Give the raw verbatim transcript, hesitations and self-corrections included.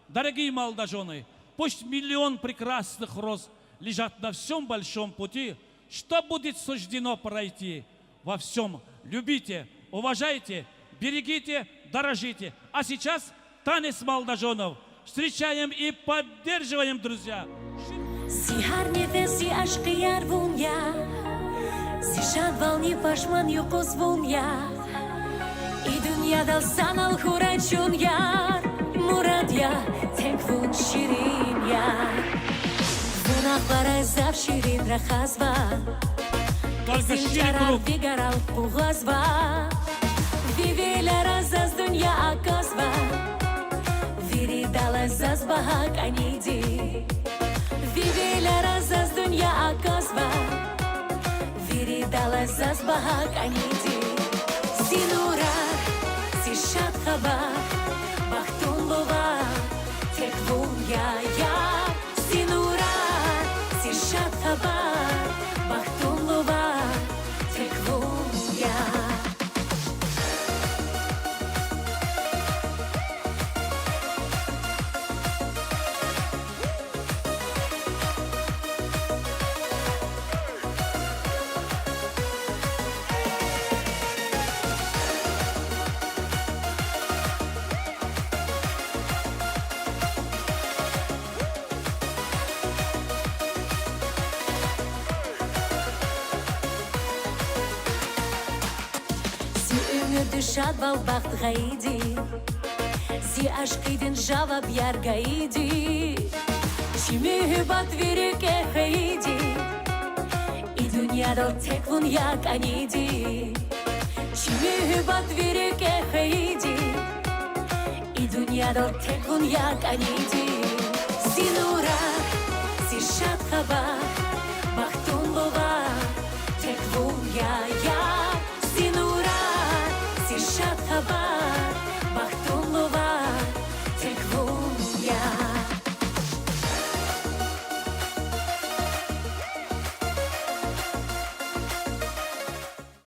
Дорогие молодожёны, пусть миллион прекрасных роз лежат на всём большом пути, что будет суждено пройти, во всём любите, уважайте, берегите, дорожите. А сейчас танец молодожёнов. Встречаем и поддерживаем, друзья! Зи гьар нефес зи ашкъияр вун я, зи шадвални пашман юкъуз вун я. И дуьньядал санал хьурай чун яр, мурад я тек вун, ширин яр. Вун акьварай зав ширин рахазва, кьезил чарар вигарал къугъвазва. Ви вилера заз дуьнья аказва, виридалай заз багьа кӀаниди. Ви вилера заз дуьнья аказва, виридалай заз багьа кӀаниди. Зи нурар, зи шад хабар, бахтун лувар тек вун я, яр. Зи нурар, зи шад хабар, бахтун лувар тек вун я. Зи уьмуьрдин шадвал, бахт гъайиди, зи ашкъидин жаваб яр гайиди. Чи муьгьуьббат ви рикӀе хвейиди, и дуьньядал тек вун я кӀаниди. Чи муьгьуьббат ви рикӀе хвейиди, и дуьньядал тек вун я кӀаниди. Зи нурар, зи шад хабар, бахтун лувар тек вун я, яр. Зи нурар, зи шад хабар,